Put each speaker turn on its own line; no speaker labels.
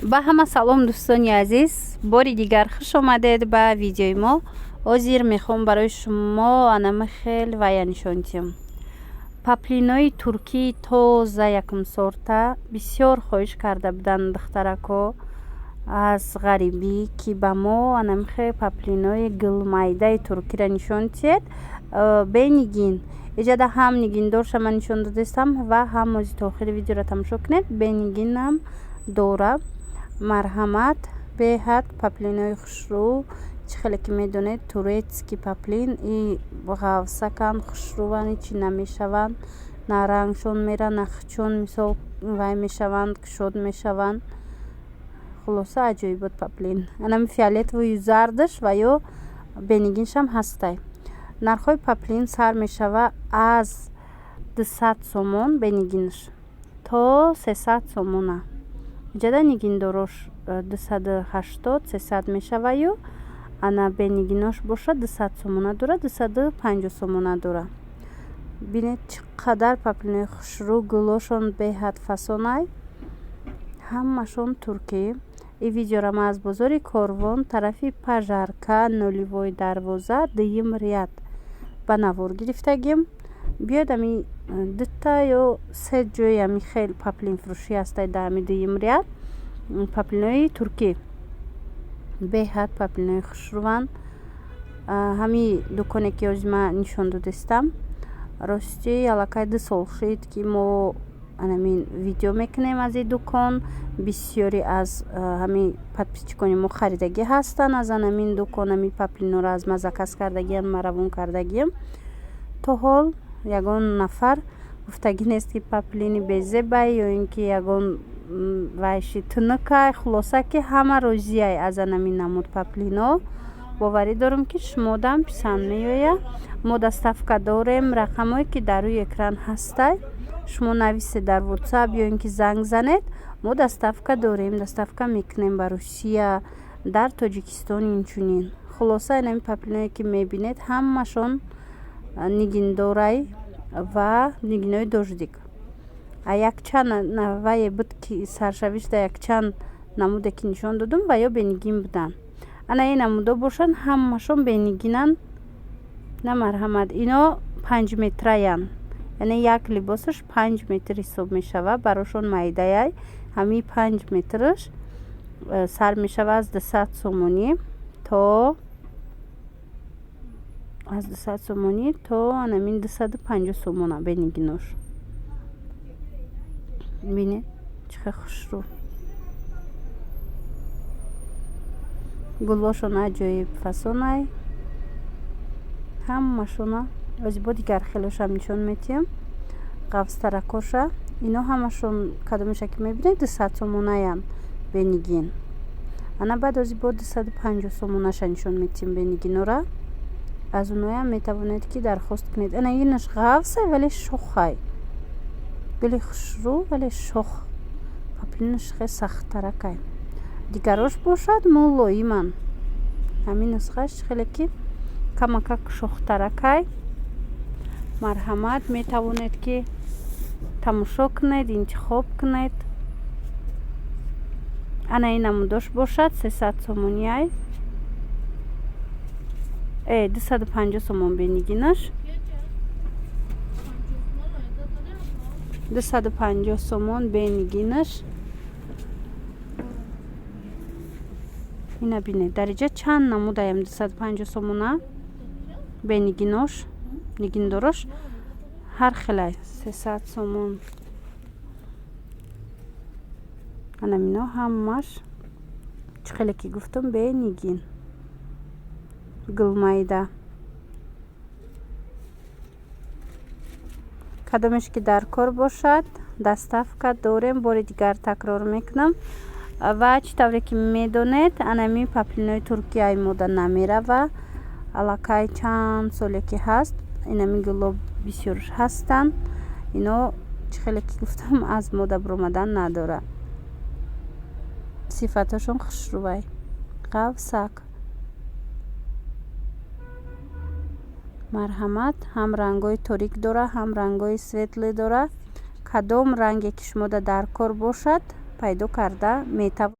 Ба ҳама салом, дӯстони азиз. Бори дигар хуш омадед ба видеои мо. Ҳозир мехоҳам барои шумо анами хел вая нишон диҳам. Паплинои туркии тоза, якум сорта. Бисёр хоҳиш карда буданд духтарако аз ғарибӣ, ки ба мо анами хел паплинои гулмайдаи туркиро нишон диҳед. Бенигин иҷада ҳам нигиндорша ман нишон додастам ва ҳам ози то охири видеоро тамошо кунед, бенигинам дора. Марҳамат, беҳад паплинои хушрӯ. Чӣ хеле ки медонед, турецкий паплин и ғавсаканд, хушрӯванд, ҳечи намешаванд, на рангшон мера, на хучон, мисол, вай мешаванд, кушод мешаванд. Хулоса, аҷоибот паплин. Анами фиолетовую зардаш ва ё бенигиншам ҳастай. Нархҳои паплин сар мешава аз 200 сомон бенигинаш то 300 сомона. Иҷада нигиндорош 280, 300 мешаваю, ана бенигинош бошад, 200 сомона дора, 250 сомона дора. Бинед, чӣ қадар паплинои хушрӯ, гулошон беҳад фасонай, ҳамашон туркӣ. Ин видеоро ман аз бозори Корвон, тарафи Пажарка, нулевой дарвоза, дуюм ряд ба навор гирифтагим. Биёед, ами дута ё се ҷои ами хел паплинфурӯшӣ ҳастай дар ами дуюм ряд. Паплинои туркӣ беҳад паплинои хушрӯванд. Ҳами дуконе ки ҳозир ман нишон додастам, ростӣ, аллакай 2 сол шуд, ки мо анамин видео мекунем аз ин дукон. Бисёре аз ҳамин подписчикони мо харидагӣ ҳастанд аз анамин дукон. Ҳамин паплинора аз ман заказ кардагиам, ман равон кардагиам. То ҳол ягон нафар гуфтагӣ нест, ки паплини безебай ё ин ки ягон вайши тунукай. Хулоса, ки ҳама розияй аз анамин намуд паплино. Боварӣ дорам, ки шумодам писанд меояд. Мо доставка дорем. Рақамҳое ки дар рӯи экран ҳастай, шумо нависед дар Ватсап ё ин ки занг занед. Мо доставка дорем, доставка мекунем ба Русия, дар Тоҷикистон инчунин. Хулоса, инами паплиное ки мебинед, ҳамашон нигиндорай ва нигинои дождик. А якчанд вае буд, ки саршавиш да якчанд намуде ки нишон додум, ва ё бенигин буданд. Ана ин намудо бошанд, ҳамашон бенигинанд. На, марҳамат, ино 5 метраянд, яъне як либосаш 5 метр ҳисоб мешавад, барошон майдаяй. Ҳамин 5 метраш сар мешавад аз 200 сомонӣ то аз 200 сомонӣ то анамин 250 сомона бенигинош. Бинед, чӣ хел хушрӯ, гулошон аҷоиб фасонай ҳамашона. Ози бо дигар хелошам нишон метиҳам, ғафзтаракоша. Ино ҳамашон, кадомеша ки мебинед, 200 сомонаянд бенигин. Ана баъд ози бо 250 сомонаша нишон метиҳем бенигинора. Аз оноям метавонед, ки дархост кунед. Ана инаш ғафзай, вале шохай, гули хушрӯ, вале шох. Паплинаш хел сахттаракай, дигарош бошад мулоиманд. Ҳамин нусхааш хеле ки камакак шохтаракай. Марҳамат, метавонед, ки тамошо кунед, интихоб кунед. Ана ин намудош бошад, 300 сомониай, 250 сомон бенигинаш, 250 сомон бенигинаш. Ина бинед, дар иҷа чанд намудаям 250 сомона бенигинош, нигиндорош ҳар хелай, 300 сомон. Анамино ҳамаш, чӣ хеле ки гуфтам, бенигин, гулмайда. Кадомеш ки дар кор бошад, доставка дорем, бори дигар такрор мекунам. Ва чӣ тавре ки медонед, анами паплинои туркияи мода намерава. Аллакай чанд соле ки ҳаст, инами гуло бисёр ҳастанд. Ино, чӣ хеле ки гуфтам, аз мода баромадан надорад. Сифаташон хушрӯвай, ғафсак. Марҳамат, ҳам рангҳои торик дора, ҳам рангҳои светлый дора. Кадом ранге ки шумода дар кор бошад, пайдо карда метавонед.